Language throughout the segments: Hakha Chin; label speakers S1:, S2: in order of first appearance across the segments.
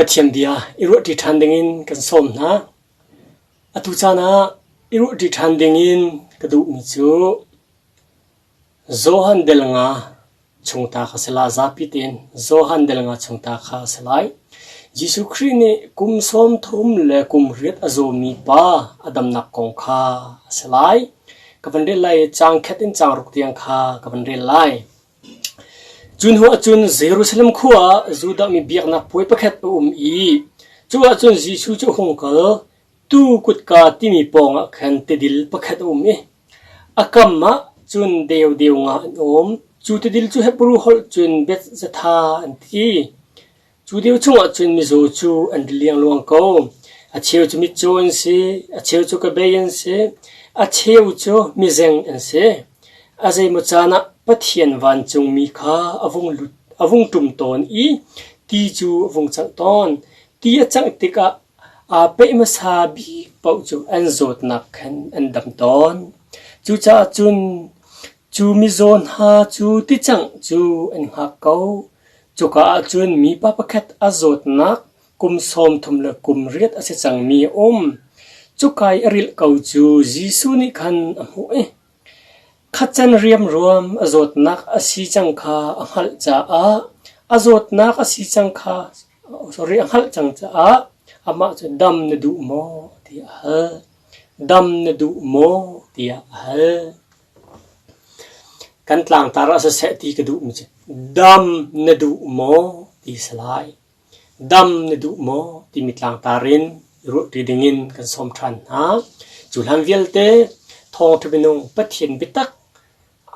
S1: Pathian bia i ruahṭi ṭhan dingin kan sawm hna. Atu caan ah i ruahṭi ṭhan dingin ka duhmi cu Johan del nga chungta kha si lai, zapi tein Johan del nga chungta kha a si lai. Jesuh Khrih nih kum 30 le kum riat a zawmi pa a damnak kong kha a si lai. Ka van rel lai i caang khat in caang ruk tiang kha ka van rel lai. Cu hnu ahcun Jerusalem khua ah Judah mi biaknak puai pakhat a um i cu ahcun Jesuh cu a hung kal. Tuu kutka timi pawngah khan tidil pakhat a um i a kam ah cun deodeo nga an um. Cu tidil cu Hebru holh cun Bethzatha an ti. Cu deu chungah cun mizaw cu an ri liangluang ko. A cheu cu mitcaw an si, a cheu cu kebei an si, a cheu cu mizeng an si. A zeimaw caan ah Pathian vancungmi kha a vung lut, a vung ṭum tawn i ti cu a vung cangh tawn. Ti a cangh tikah aa peih hmasa bik paoh cu an zawtnak khan an dam tawn. Cucaah cun cu mizaw hna cu ticangh cu an hngak ko. Cuka ah cun mipa pakhat a zawtnak kum 30 le kum riat a si cangmi a um. Cuka i a rilh ko cu Jesuh nih khan a hmuh i khacan riamruam a zawtnak a si cang kha a hngalh caah a zawtnak a si cang kha sorry a hngalh cang caah amah cu dam na duh maw tiah a hal. Dam na duh maw tiah a hal. Kan tlangtar ah siseh ti ka duhmi cu dam na duh maw ti si lai. Dam na duh maw timi tlangtar in ruahṭi dingin kan sawm ṭhan hna. Cu hlan vialte thawngṭha minung Pathian biatak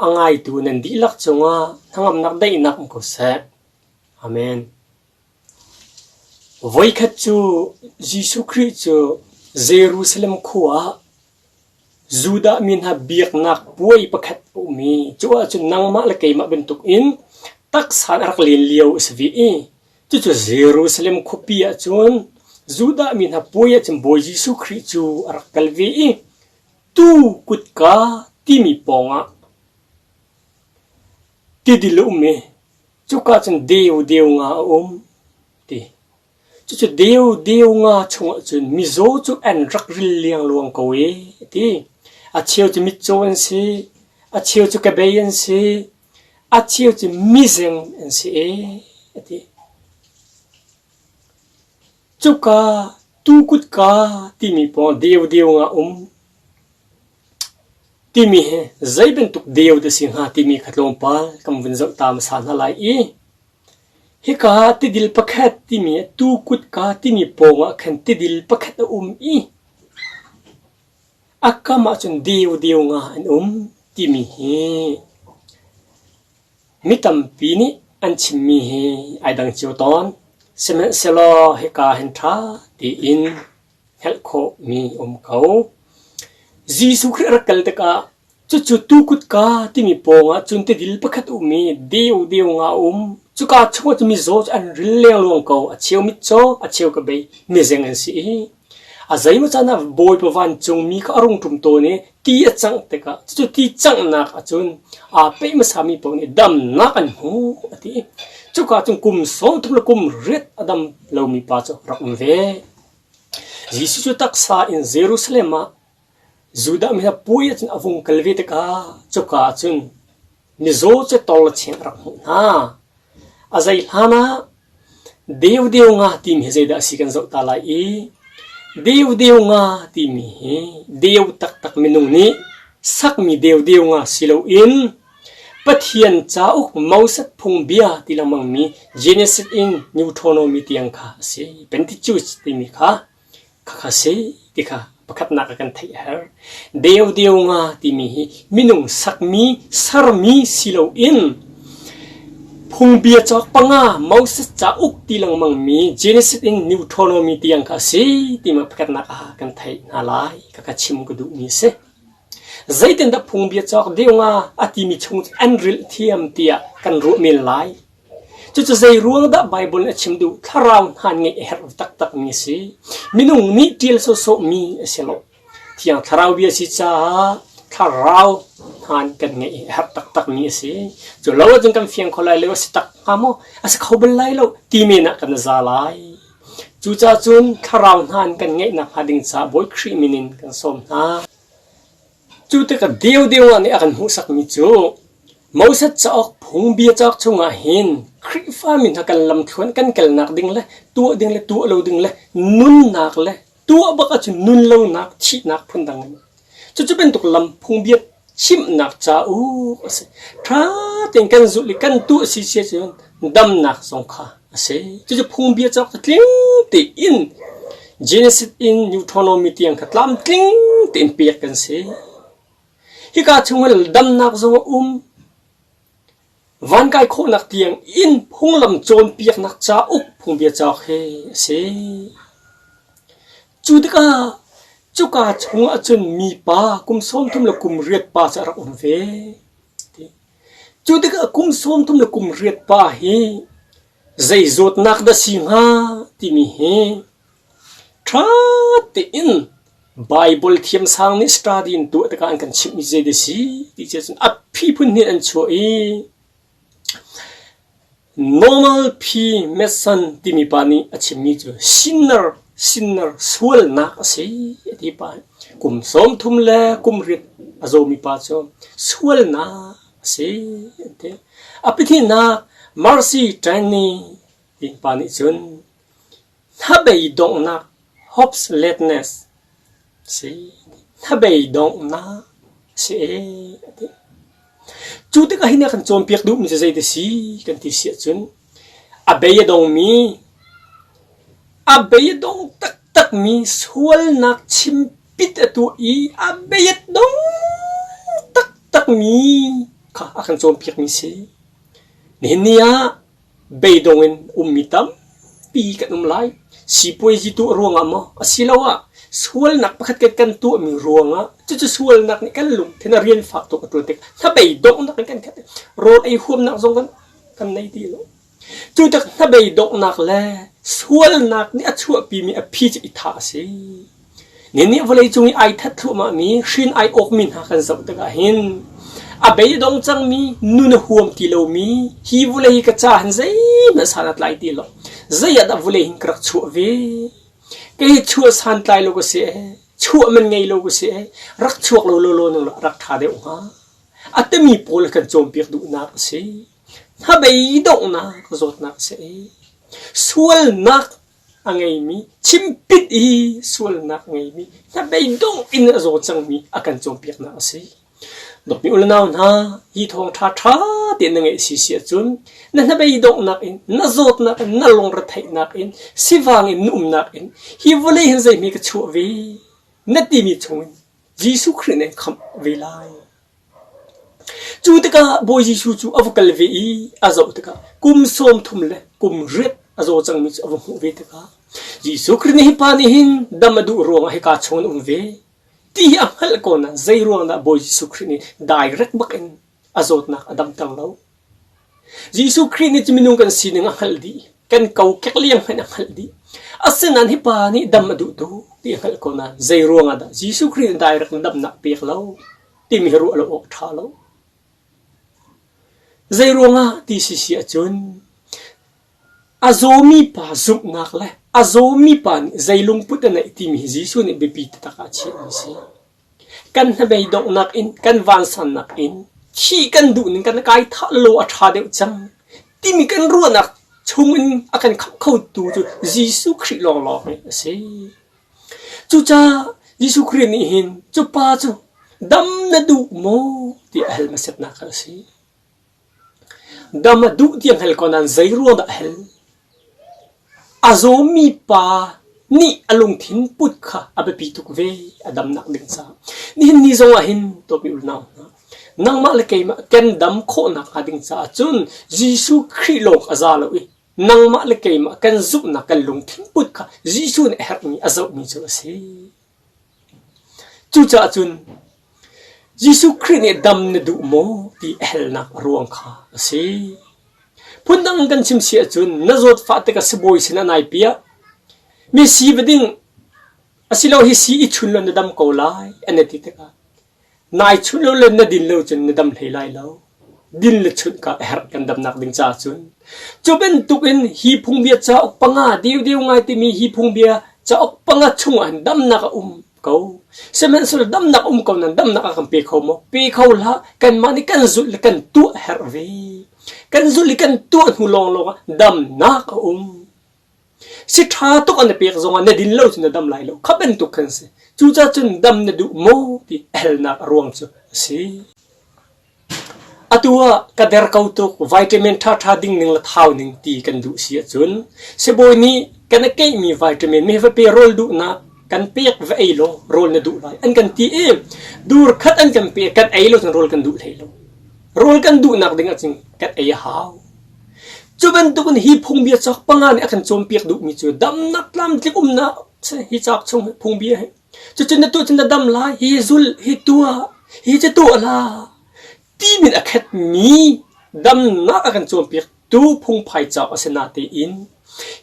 S1: a ngaitu nan dihlak cungah hnangamnak daihnak um ko seh. Amen. Voikhat cu Jesuh Khrih cu Jerusalem khua ah Judah mi hna biaknak puai pakhat a um i cu ahcun nangmah le keimah bantukin taksa in a rak len lio a si ve i cucu Jerusalem khuapi ahcun Judah mi hna puai ahcun Bawi Jesuh Khrih cu a rak kal ve i tuu kutka timi pawngah tidil a um i cuka cun deu deu nga a um ti. Cucu deu deu nga chungah cun mizaw cu an rak ril liangluang ko e a ti. A cheu cu mitcaw an si, a cheu cu kebei an si, a cheu cu mizeng an si e a ti. Cuka tukutka timi pawng deu deu nga um timi hi zei bantuk deu dah si hnga timi kha tlawmpal kan vun zoh ta hmasa hna lai i Hika ah tidil pakhat timi tuu kutka timi pawngah khan tidil pakhat a um i a kam ahcun deodeo nga an um timi hi mi tampi nih an chimmi hi ai dang cio tawn. Sihmanhsehlaw hika hin ṭha tein hngalh khawhmi a um ko. Jesuh Khrih a rak kal tikah Cucu tuu kutka timi pawngah cun tidil pakhat a um i deodeo nga a um. Cuka chungah cun mizaw cu an ril lengluang ko. A cheu mitcaw, a cheu kebei, mizeng an si i a zeimaw caan ah Bawipa vancungmi kha a rung ṭum tawn i ti a cangh tikah cucu ti canghnak ahcun aa peih hmasami paoh nih damnak an hmu a ti. Cuka cun kum 30 le kum riat a dam lomi pa cu rak um ve. Jesuh cu taksa in Jerusalem ah Judah mi hna puai ahcun a vung kal ve tikah cuka ahcun mizaw cu torlecheng a rak hmuh hna. A zei hlan ah deodeo nga timi hi zeidah a si kan zoh ta lai i deodeo nga timi hi deu taktak minung nih sakmi deodeo nga si loin Pathian cauk Moses phungbia ti lengmangmi Genesis in Deuteronomy tiang kha a si. Pentecost timi kha Khakha si ti kha pakhatnak ah kan theih a herh. Deodeo nga timi hi minung sakmi, sermi si loin phungbia cawk panga Moses cauk ti lengmangmi Genesis in Deuteronomy tiang kha a si timi pakhatnak ah kan theih hna lai. Khakha chim ka duhmi a si. Zeitindah phungbia cawk deu nga a timi chung cu an rilh thiam tiah kan ruah men lai. Cucu zei ruang dah Baibal nih a chim duh? Thlarau hna ngeih a herh taktakmi a si. Minung nih ṭial sawhsawhmi a si lo. Thiang Thlarau bia a si caah thlarau hna kan ngeih a herh taktakmi a si. Cu lo ahcun kan fiang kho lai lo, a si tak hnga maw? A si kho bal lai lo ti men ah kan za lai. Cucaah cun thlarau hna an kan ngeihnak hnga ding caah Bawi Khrih min in kan sawm hna. Cu tikah deodeo ah nih a kan hmuhsakmi cu Moses cauk phungbia cauk chungah hin Khrihfami hna kan lamthluan kan kalnak ding le tuah ding le tuah lo ding le nunnak le tuah bak ahcun nun lonak thihnak phundang in cucu bantuk lam phungbia chimhnak cauk a si. Ṭha tein kan zulh i kan tuah si si ahcun damnak zong kha a si. Cucu phungbia cauk cu tling tein Genesis in Deuteronomy tiang kha tlamtling tein pek kan si. Hika chungin damnak zong a um. Vankai khawhnak tiang in phunglam cawnpiaknak cauk phungbia cauk hi a si. Cu tikah cuka chungah cun mipa kum 30 le kum riat pa cu a rak um ve. Cu tikah kum 30 le kum riat pa hi zei zawtnak dah si hnga timi hi Ṭha tein Baibal thiamsang nih study in tuah tikah an kan chimhmi zei dah si ti cun a phi phun hnih an chuah i Normal P. Mason timi pa nih a chimmi cu sinner sinner sualnak a si a ti pa. Kum 30 le kum riat a zawmi pa cu sualnak a si an ti. A pahnihnak Mercy Tiny ti pa nih cun Hnabei donghnak hopelessness si. Hnabei donghnak si ee a ti. Cu tikah hin a kan cawnpiak duhmi cu zeidah si kan ti si ahcun a bei a dongmi, a bei a dong taktakmi sualnak chimpit a tuah i a bei a dong taktakmi kha a kan cawnpiakmi si. Nihin ni ah beidong in ummi tampi kan um lai. Sipuaizi tuah ruangah maw asiloah sualnak pakhat kan kan tuahmi ruangah cucu sualnak nih kan lungthin a rian fak tuk a ṭuan tik hnabei donghnak in kan khat rawl ei huamnak zong kan kan nei ti lo. Cu tak hnabei donghnak le sualnak nih a chuahpimi a phi cu i thah a si. Ninih vawleicung i ai that thluahmahmi hrin ai awkmi hna kan zoh tikah hin a beidong cangmi nun a huam ti lomi hi vawlei hi ka ca hin zeihmanh san a tlai ti lo. Zei ah dah vawlei hin ka rak chuah ve? Kei hi chuah santlai lo ka si ee, chuah man ngei lo ka si ee, rak chuak lo lawlaw nang rak ṭha deuh hnga. A timi pawl kan cawnpiak duhnak a si. Hnabei donghnak zawtnak a si. Sualnak a ngeimi chimpit i sualnak a ngeimi hnabei dongh in a zaw cangmi a kan cawnpiaknak a si. Dawtmi u le nau hna, hi thawngṭha ṭha tein na ngeih si si ahcun na hnabei donghnak in, na zawtnak in, na lungretheihnak in, sivang in na umnak in hi vawlei hin zeihme ka chuah ve na timi chungin Jesuh Khrih nih an khamh ve lai. Cu tikah Bawi Jesuh cu a va kal ve i a zoh tikah kum 30 le kum riat a zaw cangmi cu a va hmuh ve tikah Jesuh Khrih nih hi pa nih hin dam a duh ruangah hika chung in um ve ti hi a hngalh ko nain zei ruang dah Bawi Jesuh Khrih nih direct bak in a zawtnak a damter lo. Jesuh Khrih nih cu minung kan sining a hngalh dih. Kan kokek liang hmanh a hngalh dih. Asinain hi pa nih dam a duh tuk ti a hngalh ko nain zei ruangah dah Jesuh Khrih nih direct in damnak pek lo timi hi ruah lo awk ṭha lo. Zei ruangah ti si si ahcun a zawmi pa zumhnak le a zawmi pa nih zei lungput a neih timi hi Jesuh nih biapi taktak ah a chiahmi a si. Kan hnabei donghnak in kan vansannak in thih kan duh ning kan kai thah lo a ṭha deuh cang timi kan ruahnak chungin a kan khamh khotu cu Jesuh Khrih lawnglawng hi a si. Cucaah Jesuh Khrih nih hin cu pa cu dam na duh maw tiah a hal hmasatnak kha a si. Dam a duh ti a hngal ko nain zei ruang dah a hal? A zawmi pa nih a lungthin put kha a biapi tuk ve a damnak ding caah. Nihin ni zong ah hin dawtmi unau hna, nangmah le keimah kan dam khawhnak hnga ding caah cun Jesuh Khrih lawng a za lo i nangmah le keimah kan zumhnak kan lungthin put kha Jesuh nih a herhmi a zohmi cu a si. Cucaah cun Jesuh Khrih nih dam na duh maw ti a halnak a ruang kha a si. Phundang in kan chim si ahcun na zawtfah tikah sibawi sinah nai piah. Mi si va ding asilo hi si i chun law na dam ko lai an na ti tikah nai chun lo le na din lo cun na dam hlei lai lo. Din le chunh kha a herh kan damnak ding caah cun. Cu bantukin hi phungbia cauk panga deudeu ngai timi hi phungbia cauk panga chungah hin damnak a um ko. Sihmanhsehlaw damnak um ko nan damnak a kan pe kho maw? Pe kho hlah. Kanmah nih kan zulh le kan tuah a herh ve. Kan zulh i kan tuah hnu lawnglawng ah damnak a um. Si ṭha tuk an na pek zongah na din lo cun na dam lai lo. Kha bantuk khan si. Cucaah cun dam na duh maw ti a halnak a ruang cu a si. Atu ah ka der ko tuk vitamin ṭhaṭha ding ning le thau ning ti kan duh si ahcun sibawi nih kan i keihmi vitamin mi va pe rawl duhnak kan pek va ei law rawl na duh lai an kan ti i dur khat an kan pek kan ei lo cun rawl kan duh hlei lo. Rawl kan duhnak ding ahcun kan ei a hau. Cu bantukin hi phungbia cawk panga nih a kan cawnpiak duhmi cu damnak tlamtling umnak hi cauk chung phungbia hi cucun na tuah cun na dam lai hi zul hi tuah hi cu tuah la timin a khatmi damnak a kan cawnpiak tu phungphai cauk a si natein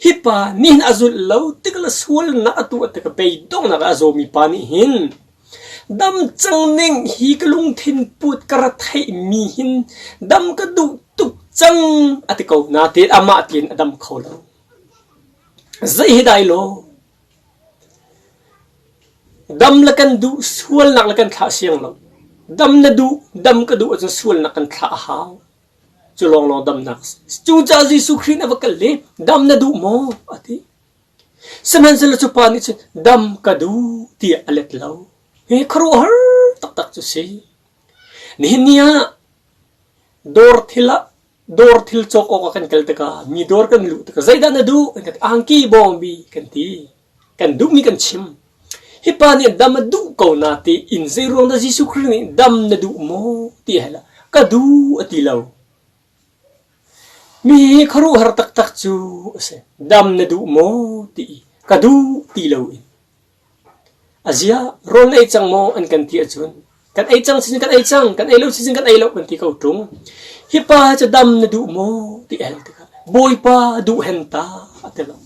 S1: hi pa nihin a zulh lo tik le sualnak a tuah tik beidonghnak a zawmi pa nih hin Dam cang ning hi ka lungthin put ka ra theihmi hin dam ka duh tuk cang a ti ko nain amah tiin a dam kho lo. Zei hi dai law dam le kan duh sualnak le kan thlah siang lo. Dam na duh, dam ka duh ahcun sualnak kan thlah a hau. Cu lawnglawng damnak a si. Cucaah Jesuh Khrih nih a va kal i dam na duh maw a ti. Sihmanhsehlaw cu pa nih cun dam ka duh tiah a let lo. Hi khuaruahhar taktak cu si. Nihin ni ah dawr thil ah dawr thil cawk awkah kan kal tikah mi dawr kan luh tikah zeidah na duh an kan ti. Angki bawngbi kan ti. Kan duhmi kan chim. Hi pa nih dam a duh ko na ti in zeiruang dah Jesuh Khrih nih dam na duh maw ti a hal ah ka duh a ti lo. Mi hi khuaruahhar taktak cu a si. Dam na duh maw ti i ka duh ti loin. A ziah rawl na ei cang maw an kan ti ahcun kan ei cang sicun kan ei cang, kan ei lo sicun kan ei lo kan ti ko ṭung. Hi pa cu dam na duh maw ti a hal tikah Bawipa duh hen ta a ti lo.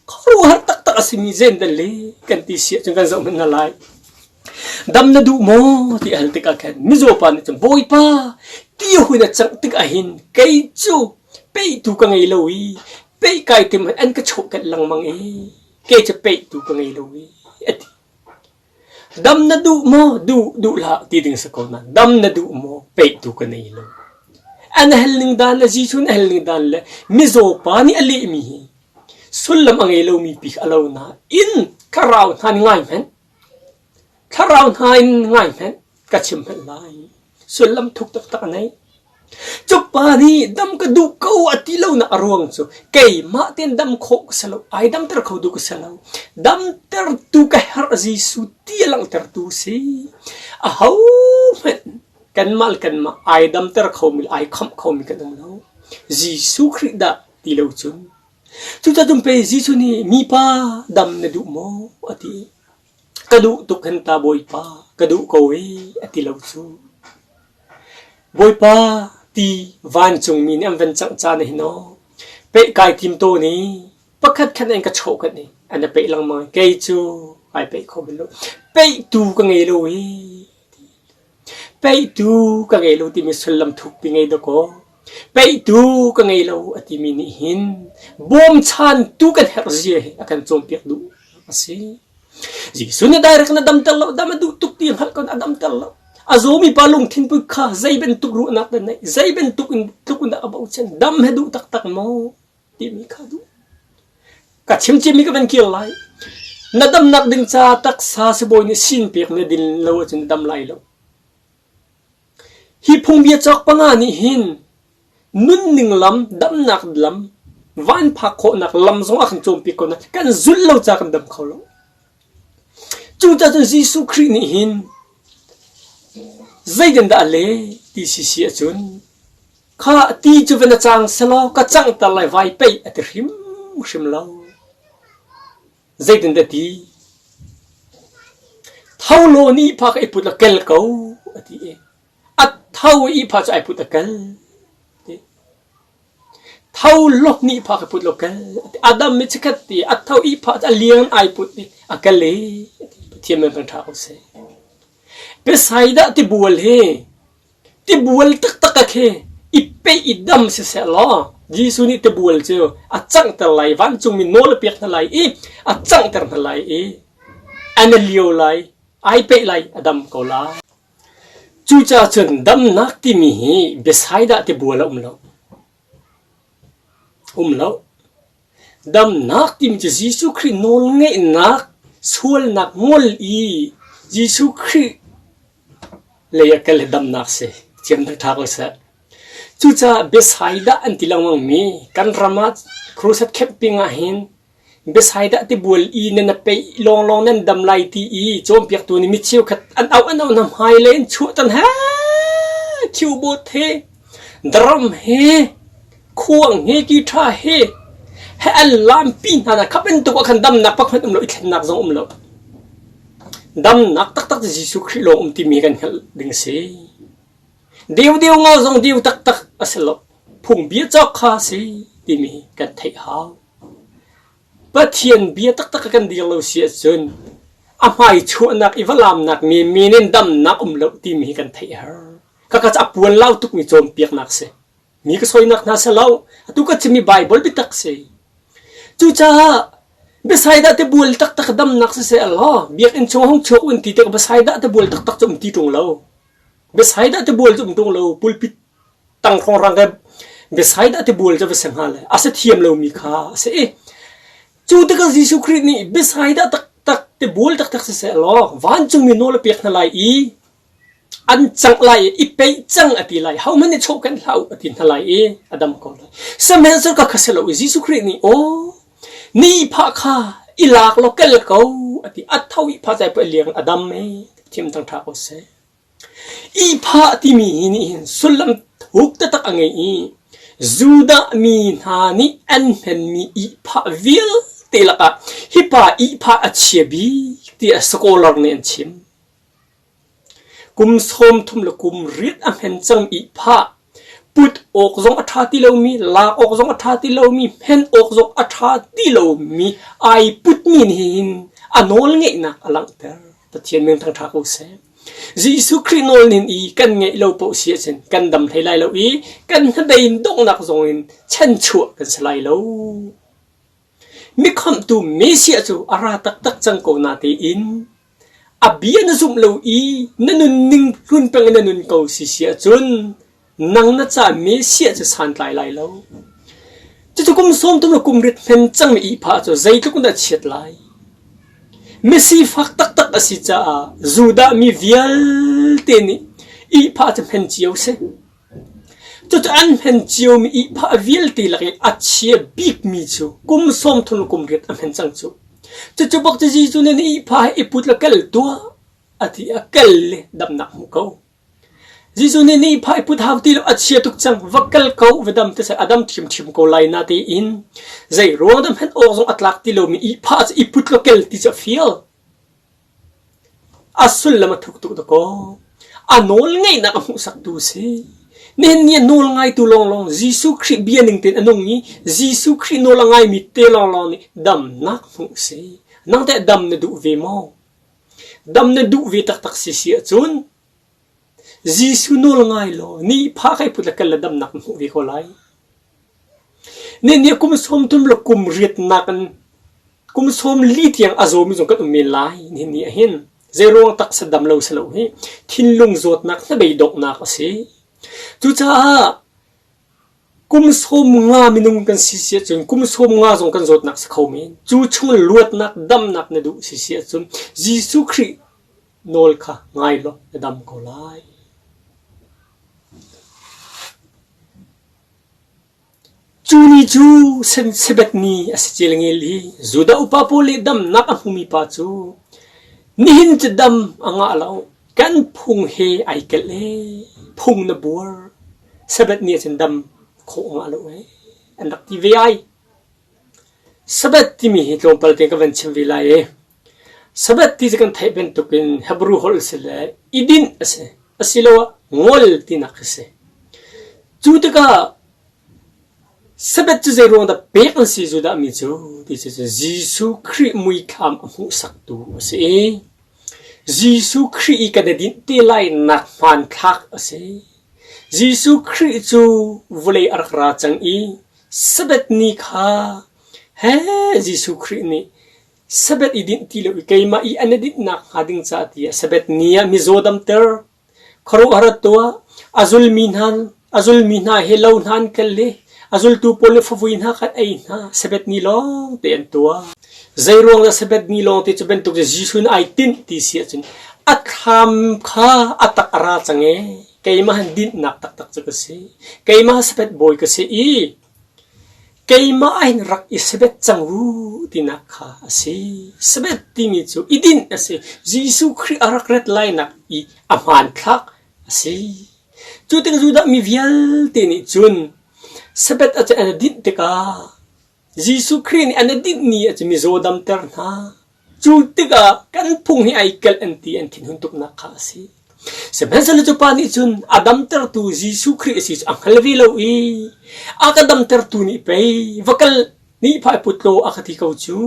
S1: Khuaruahhar taktak a simi zen le kan ti si ahcun kan zoh hmanh hna lai. Dam na duh maw ti a hal tikah khan mizaw pa nih cun Bawipa ti hun a cangh tikah hin kei cu peihtu ka ngei lo i peih kai tim an ka chawhkelh lengmang i kei cu peihtu ka ngei lo i a ti. Dam na duh maw? Duh, duh hlah ti ding si ko nain dam na duh maw? Peihtu ka nei lo. An hal ning dan le Jesuh nih a hal ning dan le mizaw pa nih a lehmi hi sullam a ngei lomi pi a lo nain thlarau hna nih ngai hmanh. Thlarau hna in ngai hmanh ka chim hmanh lai. Sullam thuk taktak a nei. Cu pa nih dam ka duh ko a ti lonak a ruang cu keimah tein dam khawh ka si lo, ai damter kho tu ka si lo. Damtertu ka herh Jesuh ti a langhtertu si. Aho hmanh kanmah le kanmah ai damter khomi le ai khamh khomi kan um lo. Jesuh Khrih dah ti lo cun. Cucaah cun pei Jesuh nih mipa dam na duh maw a ti. Ka duh tuk hen ta Bawipa, ka duh ko ee a ti lo cu. Bawipa ti vancungmi nih an van cangh caan ah hin aw peih kai tim tawn i pakhat khat an ka chawh kat i an i peih lengmang i kei cu ai peih kho bal lo. Peihtu ka ngei lo i peihtu ka ngei lo timi sullam thukpi ngei dakaw. Peihtu ka ngei lo a timi nih hin bawmchantu kan herh zia hi a kan cawnpiak duh a si. Jesuh nih direct na damter lo, dam a duh tuk ti hngalh ko a damter lo. A zawmi pa lungthin put kha zei bantuk ruahnak dah neih, zei bantuk in tluk in dah a bochan, dam he duh taktak maw timi kha duh. Ka chim ciami ka van kir lai. Na damnak ding ca taksa sibawi nih sin pek na din lo ahcun na dam lai lo. Hi phungbia cawk panga nih hin nunning lam, damnak lam, van phak khawhnak lam zong a kan cawnpiak ko nain kan zulh lo caah kan dam kho lo. Cucaah cun Jesuh Khrih nih hin zeitindah a leh ti si si ahcun kha ti cu va na cang selaw ka canghter lai vai pei a ti hrimhrim lo. Zeitindah ti? Tho law ni pha ka i put la kel ko a ti i a tho i pha cu ai put a kel. Tho law ni pha ka put law kel. Adam mi chikhat ti a tho i pha a liang ai put i a kel i Pathian men kan ṭha ko seh. Bethsaida tibual hi. Tibual taktak a khi i peih i dam siseh law Jesuh nih tibual cu a canghter lai, vancungmi nawl a pek hna lai i a canghter hna lai i an i lio lai, ai peih lai, a dam ko lai. Cucaah cun damnak timi hi Bethsaida tibual a um lo. Um lo. Damnak timi cu Jesuh Khrih nawlngeihnak sualnak ngol i Jesuh Khrih lei ah kal hi damnak si. Thiam ṭha ko seh. Cucaah Bethsaida an ti lengmangmi kan ram ah crusade camping ah hin Bethsaida tibual i nan peih lawnglawng nan dam lai ti i cawnpiaktu nih mi cheukhat an auh an auh hna hmailei an chuahtan he khiubawt he drum he khuang he guitar he he an lampi hna na kha bantuk ah khan damnak pakhat um lo i thlennak zong um lo. Damnak taktak cu Jesuh Khrih lawng um timi kan hngalh ding a si. Deu deu nga zong deu taktak a si lo. Phungbia cawk kha a si timi kan theih hau. Pathian bia taktak a kan dir lo si ahcun a hmai chuahnak i va lamnak menmen in damnak um lo timi hi kan theih har. Khakha cu a puan lau tukmi cawnpiaknak si. Mi ka soinak hna si lo. Atu ka chimmi Bible biatak si. Cucaah Bethsaida te bual taktak damnak siseh law biakinn chung hung chuak un ti tik Bethsaida te bual taktak cu um ti ṭung lo. Bethsaida te bual cu um ṭung lo. Pulpit tang hrawng ke Bethsaida te bual cu va si hnga le a si thiam lomi kha a si i cu tikah Jesuh Khrih nih Bethsaida taktak te bual taktak siseh law vancungmi nawl a pek hna lai i an cangh lai i i peih cang a ti lai hohmanh nih chawh kan hlah u a ti hna lai i a dam ko lai sihmanhsehlaw ka kha si lo i Jesuh Khrih nih aw ni phah kha i lak law kal ko a ti a tho i phah cai liang a dam e thim thang ṭha ko seh i phah timi hi nih hin sullam thuk taktak a ngei i Judah mi hna nih an hmenmi ihphah vialte lakah hi pa ihphah a chia bik tiah scholar nih an chim. Kum 30 le kum riat a hmen cang ihphah put awk zong a ṭha ti lomi, lak awk zong a ṭha ti lomi, hmen awk zong a ṭha ti lomi ai putmi nih hin a nawlngeihnak a langhter. Pathian min thangṭha ko seh. Jesuh Khrih nawl nin i kan ngeih lo paoh si ahcun kan dam hlei lai lo i kan hnabei donghnak zong in chanchuah kan si lai lo. Mikhamhtu Messiah cu a ra taktak cang ko natein A bia na zumh lo i na nunning hlun peng in na nun ko si si ahcun nang na ca Messiah cu santlai lai lo. Cucu kum sawm thum le kum rit hmen cangmi ihphah cu zeitluk in dah chiat lai. Misifak taktak a si caah Judah mi vialte nih ihphah cu hmen cio si. Cucu an hmen ciomi ihphah vialte lak i a chia bikmi cu kum 30 le kum riat a hmen cang cu. Cucu bak cu Jesuh nih na ihphah he i put le kal tuah a ti a kal le damnak hmu ko. Jesuh nih na ihphah i put hau ti lo a chia tuk cang va kal ko va dam ti a dam ṭhiamṭhiam ko lai na tiin zei ruang dah hmenh awk zong a tlak ti lomi ihphah cu i put law kel ti cu a fial. A sullam a thuk tuk dakaw. A nawl ngeihnak a hmuhsaktu a si. Nihin ni a nawl ngaitu lawnglawng Jesuh Khrih bia ning tein a nung i Jesuh Khrih nawl a ngaimi te lawnglawng nih damnak hmuh a si. Nang teh dam na duh ve maw? Dam na duh ve taktak si si ahcun Jesuh nawl ngai law nihphah kai put le kal le damnak na hmuh ve ko lai. Nihin ni kum 30 le kum riatnak in kum 40 tiang a zawmi zong kan um men lai nihin ni ah hin zeiruang taksa dam lo si lo hi thinlung zawtnak hnabei donghnak a si. Cucaah kum 50 minung kan si si ahcun kum 50 zong kan zawtnak si kho men. Cu chung luatnak damnak na duh si si ahcun Jesuh Khrih nawl kha ngai law na dam ko lai. Cu ni cu Sabbath ni a si celngel i Judah upa pawl nih damnak a hmumi pa cu nihin cu dam a ngah lo, kan phung he ai kelh ee, phung na buar, Sabbath ni ahcun dam khawh a ngah lo ee, an rak ti ve ai. Sabbath timi hi tlawmpal te ka van chim ve lai i Sabbath ti cu kan theih bantukin Hebrew holh a si le i dinh a si asiloah ngol tinak a si. Cu tikah Sabbath cu zeiruang dah pek an si Judah mi cu ti cu Jesuh Khrih muithlam a hmuhsaktu a si i Jesuh Khrih i kan i dinh te lai nak hmanthlak a si. Jesuh Khrih cu vawlei a rak ra cang i Sabbath ni kha he Jesuh Khrih nih Sabbath i dinh ti lo i keimah i an i dinhnak hnga ding caah tiah Sabbath ni ah mizaw damter Khuaruahhar a tuah. A zulmi hna a zulmi hna he lo hna an kal i a zultu pawl nih favui hna kha an ei hna. Sabbath ni lawng te an tuah. Zeiruang dah Sabbath ni lawng te cu bantuk cu Jesuh nih ai tinh ti si ahcun a thlam kha a tak a ra cang ee. Keimah han dinhnak taktak cu ka si. Keimah Sabbath bawi ka si i Keimah ah hin rak i Sabbath cang u tinak kha a si. Sabbath timi cu i dinh a si. Jesuh Khrih a rak rat lainak i a hmanthlak a si. Cu tik Judah mi vialte nih cun Sabbath a an i dinh tikah Jesuh Khrih nih an i dinh ni ah cun mizaw damter hna. Cu tikah kan phung hi ai kelh an ti an thinhun tuknak kha a si. Sihmanhsehlaw cu pa nih cun a damtertu Jesuh Khrih a si cu a hngal ve lo i a ka damtertu nih pei va kal nih phai put law a ka ti ko cu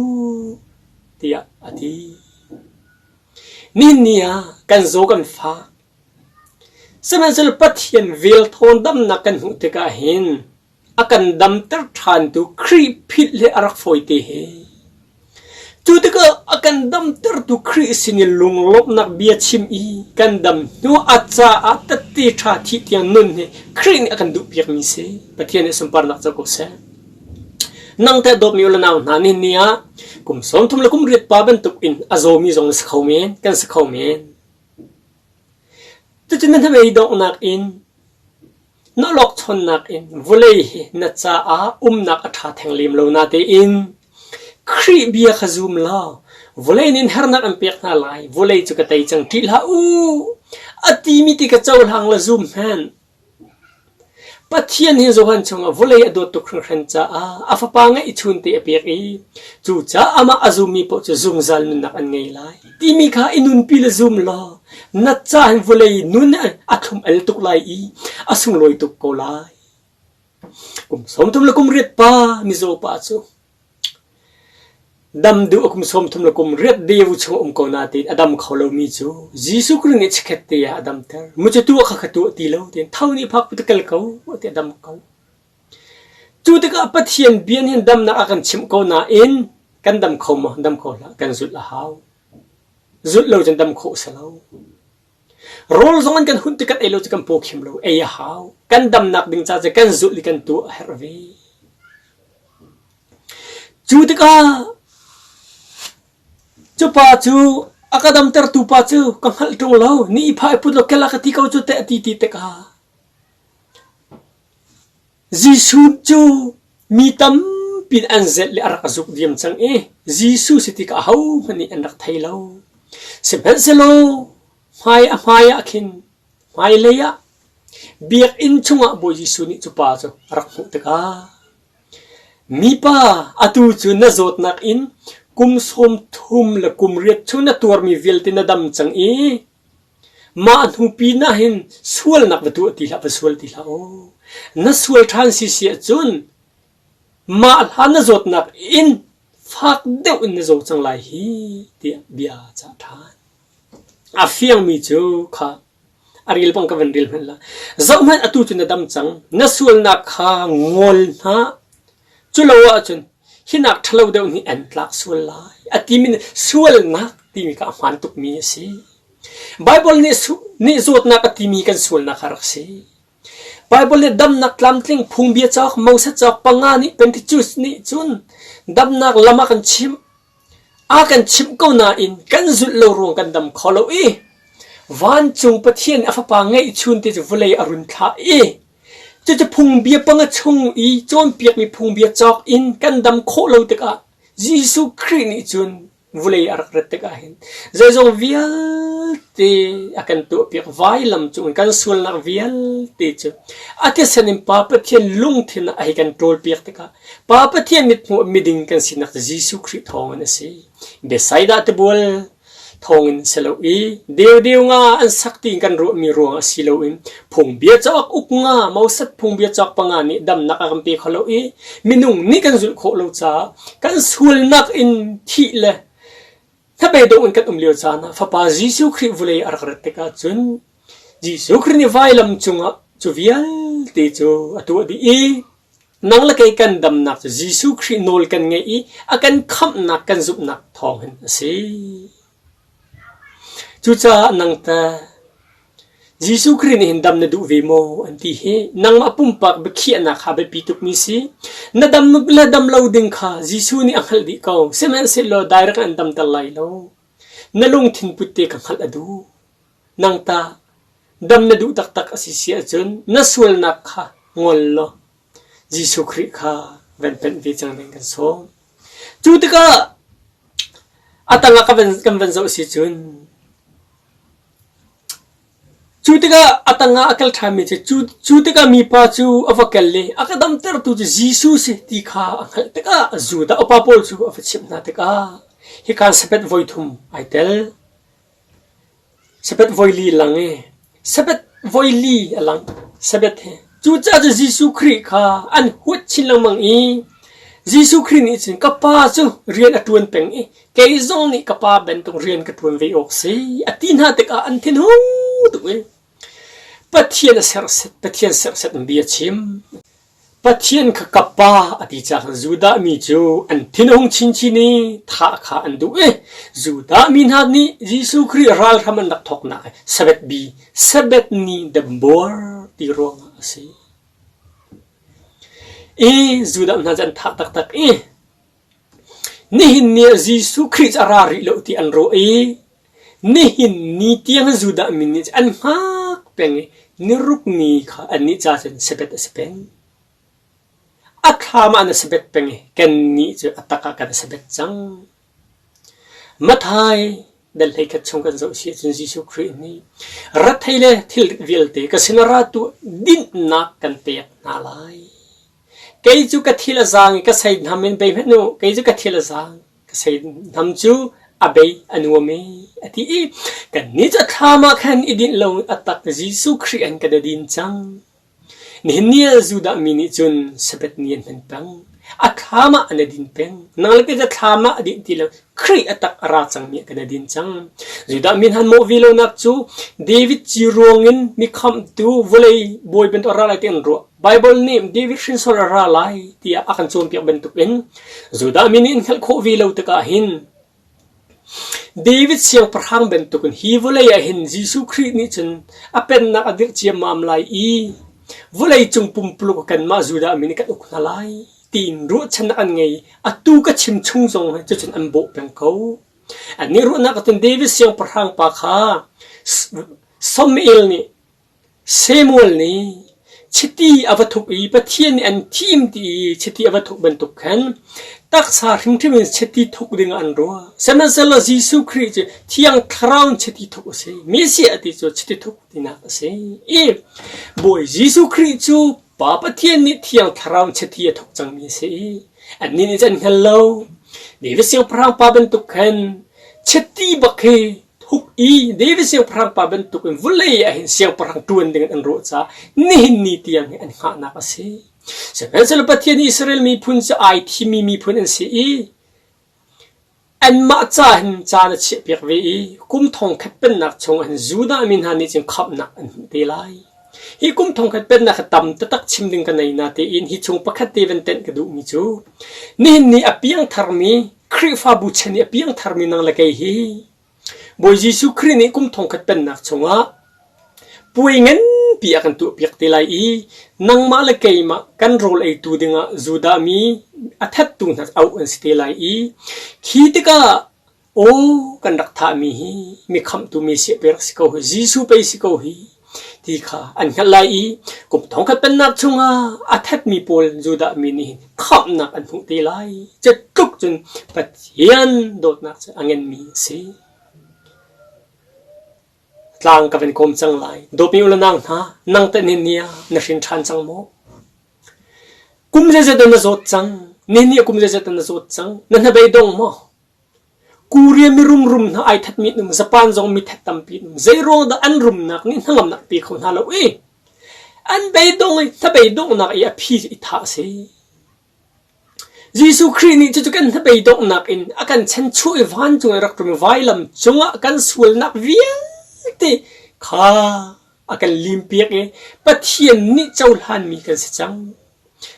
S1: tiah a ti. Nihin ni ah kan zaw kan fak. Sihmanhsehlaw Pathian vel thawn damnak kan hmuh tikah hin a kan damter ṭhantu Khrih philh hi a rak fawite hi. Cu tikah a kan damtertu Khrih sin i lunglawmhnak bia chim i kan dam hnu a caah tette ṭha thih tiang nun hi Khrih nih a kan duhpiakmi si. Pathian nih sunparnak co ko seh. Nang teh dawtmi u le nau hna nihin ni ah kum 30 le kum riat pa bantuk in a zawmi zong na si kho men, kan si kho men. Cucu na hnabei donghnak in Na awlokchonnak in vawlei hi na caah umnak a ṭha theng lem lo natein Khrih bia kha zum law vawlei nih hernak an pek hna lai. Vawlei cu ka tei cang ṭih hlah u a timi ti ka cohlang la zum hmanh. Pathian hi Johan chungah vawlei a dawt tuk hringhran caah a fapa ngeihchun te a pek i cucaah amah a zummi paoh cu zungzal nunnak an ngei lai timi kha i nunpi le zum law Na ca hin vawlei nun a thlum al tuk lai i a sunglawi tuk ko lai. Kum 30 le kum riat pa mizaw pa cu dam duh a kum 30 le kum riat deu chung um ko nain a dam kho lomi cu Jesuh Khrih nih chikkhat te ah a damter. Mu cu tuah kha kha tuah ti lo tiin tho nih phak pu kal ko ti a dam ko. Cu tikah Pathian bia nih damnak a kan chimh ko nain kan dam kho maw? Dam kho hlah. Kan zulh a hau. Zulh lo cun dam khawh si lo. Rawl zong an kan hunh ti kan ei lo cu kan paw khim lo. Ei a hau. Kan damnak ding ca cu kan zulh i kan tuah a herh ve. Cu tikah cu pa cu a ka damtertu pa cu ka hngalh ṭung lo. Ni i phah i put lo kel a ka ti ko cu teh a ti ti tikah Jesuh cu mi tampi nih an zelh le a rak zuk diam cang i Jesuh si tikah ahohmanh nih an rak thei lo. Sihmanhsehlaw hmai a hmai ah khin hmailei ah biakinn chungah Bawi Jesuh nih cu pa cu a rak hmuh tikah mipa atu cu na zawtnak in kum 30 le kum riat chung na tuarmi vialte na dam cang i Mah hnu pinah hin sualnak va tuah ti hlah, va sual ti hlah aw. Na sual ṭhan si si ahcun mah hlan na zawtnak in fak deuh in na zaw cang lai hi tiah bia a cah ṭhan. A fiangmi cu kha a rel bang ka van rel hmanh la. Zohhmanh atu cu na dam cang. Na sualnak kha ngol hna. Cu lo ahcun hinak ṭhalo deuh nih an tlak sual lai. A timi sualnak timi kha a hmaan tukmi a si. Baibal nih, nih zawtnak a timi kan sualnak a rak si. Baibal nih damnak tlamtling phungbia cauk Moses cauk panga nih Pentecost nih cun damnak lam a kan chimh. A kan chimh ko nain kan zulh lo ruang kan dam kho lo i vancung Pathian a fapa ngeihchun te cu vawlei a run thlah i cucu phungbia panga chung i cawnpiakmi phungbia cawk in kan dam khawh lo tikah Jesuh Khrih nih cun vawlei a rak rat tikah hin zeizong vialte a kan tuahpiak vailam cung kan sualnak vialte cu a thisen in Pa Pathian lungthin ah a hei kan ṭawlpiak tikah Pa Pathian mithmuh miding kan sinak Jesuh Khrih thawngin a si. Bethsaida tibual thawngin si lo i deudeu nga an sak tiin kan ruahmi ruang a si loin phungbia cauk uk nga Moses phungbia cauk panga nih damnak a kan pe kho lo i minung nih kan zulh khawh lo caah kan sualnak in thih le hnabei in kan um lio caan ah Fapa Jesuh Khrih vulei a rak rat tikah cun Jesuh Khrih nih vailam cungah Cu vialte cu a tuah dih i nang le kei kan damnak cu Jesuh Khrih nawl kan ngeih i a kan khamhnak kan zumhnak thawng hin a si. Cucaah nang tah Jesuh Khrih nih hin dam na duh ve maw an ti hi nangmah pumpak biakhiahnak kha biapi tukmi si. Na dam le dam lo ding kha Jesuh nih a hngalh dih ko. Sihmanhsehlaw direct an damter lai lo. Na lungthin put te kha hngalh a duh. Nang tah dam na duh taktak a si si ahcun na sualnak kha ngol law Jesuh Khrih kha van panh ve cang ding kan sawm. Cu tikah a tangah kan van, kan van zoh si cun cu tikah a tangah a kal ṭhanmi cu cu, cu tikah mipa cu a va kal i a ka damtertu cu Jesuh si ti kha a hngalh tikah Judah upa pawl cu a va chimh hna tikah hika Sabbath voi thum ai tel. Sabbath voili lang i Sabbath voili a lang. Sabbath he. Cucaah cu Jesuh Khrih kha an huat chin lengmang i Jesuh Khrih nih cun ka pa cu rian a ṭuan peng i kei zong nih ka pa bantuk rian ka ṭuan ve awk si a ti hna tikah an thinhung tuk i Pathian a serhsat, Pathian serhsat in bia chim. Pathian kha ka pa a ti caah Judah mi cu an thinhung chinchin i thah kha an duh i Judah mi hna nih Jesuh Khrih ralhram an rak thawknak hi Sabbath bi, Sabbath ni dambuar ti ruangah a si. I Judah hna cu an thah taktak i Nihin ni ah Jesuh Khrih cu a ra rih lo ti an ruah i nihin ni tiang Judah mi nih an hngak peng i niruk ni kha annih ca cun Sabbath a si peng. A thlam ah na Sabbath peng i kannih cu a tak ah kan Sabbath cang. Matthai dal 11 chung kan zoh si ahcun Jesuh Khrih nih rethei le thilrit vialte ka sinah ra tuah dinhnak kan pek hna lai. Kei cu ka thil a zaang i ka seihnam in bei hmanh u, kei cu ka thil a zaang, ka seihnam cu a bei a nuam e, a ti i kannih cu a thlam ah khan i dinh lo a tak Jesuh Khrih an kan i din cang. Nihin ni ah Judah mi nih cun Sabbath ni an hman peng. A thlam ah an i din peng. Nang le kei cu thlam ah a dinh ti lo. Khrih a tak a ra cangmi ah kan i din cang. Judah mi hna mawh ve lonak cu David ci ruangin mi khamhtu vawlei bawi bantuk a ra lai ti an ruah. Baibal nih David hrinsor a ra lai tiah a kan cawnpiak bantukin Judah mi nih an hngalh khawh ve lo tikah hin David siangpahrang bantukin hi vawlei ah hin Jesuh Khrih nih cun a pennak a dirh ciammam lai i vawlei cung pumpuluk kanmah Judah mi nih kan uk hna lai tiin ruahchannak an ngei. Atu ka chim chung zong hi cucun an bawh peng ko. Annih ruahnak ahcun David siangpahrang pa kha Samuel nih Samuel nih chiti a va thuk i Pathian nih an thim ti i chiti a va thuk bantuk khan taksa hrimhrim in chiti thuk dingah an ruah. Sihmanhsehlaw Jesuh Khrih cu Thiang Thlarau in chiti thuk a si. Messiah ti cu chiti thuk tinak a si. I Bawi Jesuh Khrih cu Pa Pathian nih Thiang Thlarau in chiti a thuk cangmi a si. Annih nih cun an hngal lo. David siangpahrang pa bantuk khan chiti bak hi thuk i David siangpahrang pa bantukin vawlei ah hin siangpahrang ṭuan ding in an ruah caah nihin ni tiang hi an hngahnak a si. Sihmanhsehlaw Pathian nih Israel miphun cu ai thimmi miphun an si i anmah ca hin caan a chiahpiak ve i kum thongkhat pennak chungah hin Judah mi hna nih cun khamhnak an hmuh te lai. Hi kum thongkhat pennak hi tam taktak chim ding ka nei natein hi chung pakhat te van tenh ka duhmi cu nihin ni a piangtharmi Khrihfabu chan i a piangtharmi nang le kei hi Bawi Jesuh Khrih nih kum thongkhat pennak chungah puai nganpi a kan tuahpiak te lai i nangmah le keimah kan rawl eitu dingah Judah mi a thattu hna auh an si te lai i khi tikah aw kan rak thahmi hi mi khamhtu Messiah pei rak si ko hi Jesuh pei si ko hi ti kha an hngalh lai i kum thongkhat pennak chungah a thatmi pawl Judah mi nih hin khamhnak an hmuh te lai. Cutluk cun Pathian dawtnak cu a nganmi a si. Tlang ka van kawm cang lai. Dawtmi u le nau hna, nang teh nihin ni ah na hrin ṭhan cang maw? Kum zeizat na zawt cang? Nihin ni ah kum zeizat na zawt cang? Na hnabei dong maw? Korea mirum rum hna ai thatmi an um, Japan zong mithat tampi an um. Zeiruang dah an rumnak nih hnangamnak pe kho hna lo i an beidong i hnabeidonghnak i a phi i thah a si. Jesuh Khrih nih cucu kan hnabeidonghnak in a kan chanchuah i vancung i rak rum i vailam cungah kan sualnak vialte kha a. a kan limpiak i Pathian nih cohlanmi kan si cang.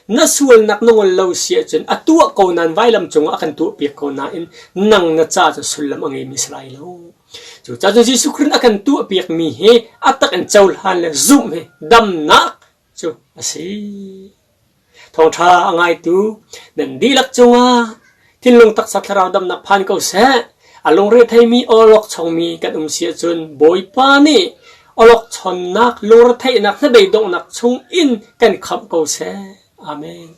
S1: Na sualnak na ngol lo si ahcun a tuah ko nain vailam cungah a kan tuahpiak ko nain nang na ca cu sullam a ngeimi si lai lo. Cucaah cun Jesuh Khrih a kan tuahpiakmi hi a tak in cohlan le zumh hi damnak cu a si. Thawngṭha a ngaitu nan dihlak cungah thinlung taksa thlarau damnak phan ko seh. A lungre theimi awlokchongmi kan um si ahcun Bawipa nih awlokchonnak lungretheihnak hnabeidonghnak chung in kan khamh ko seh. Amen.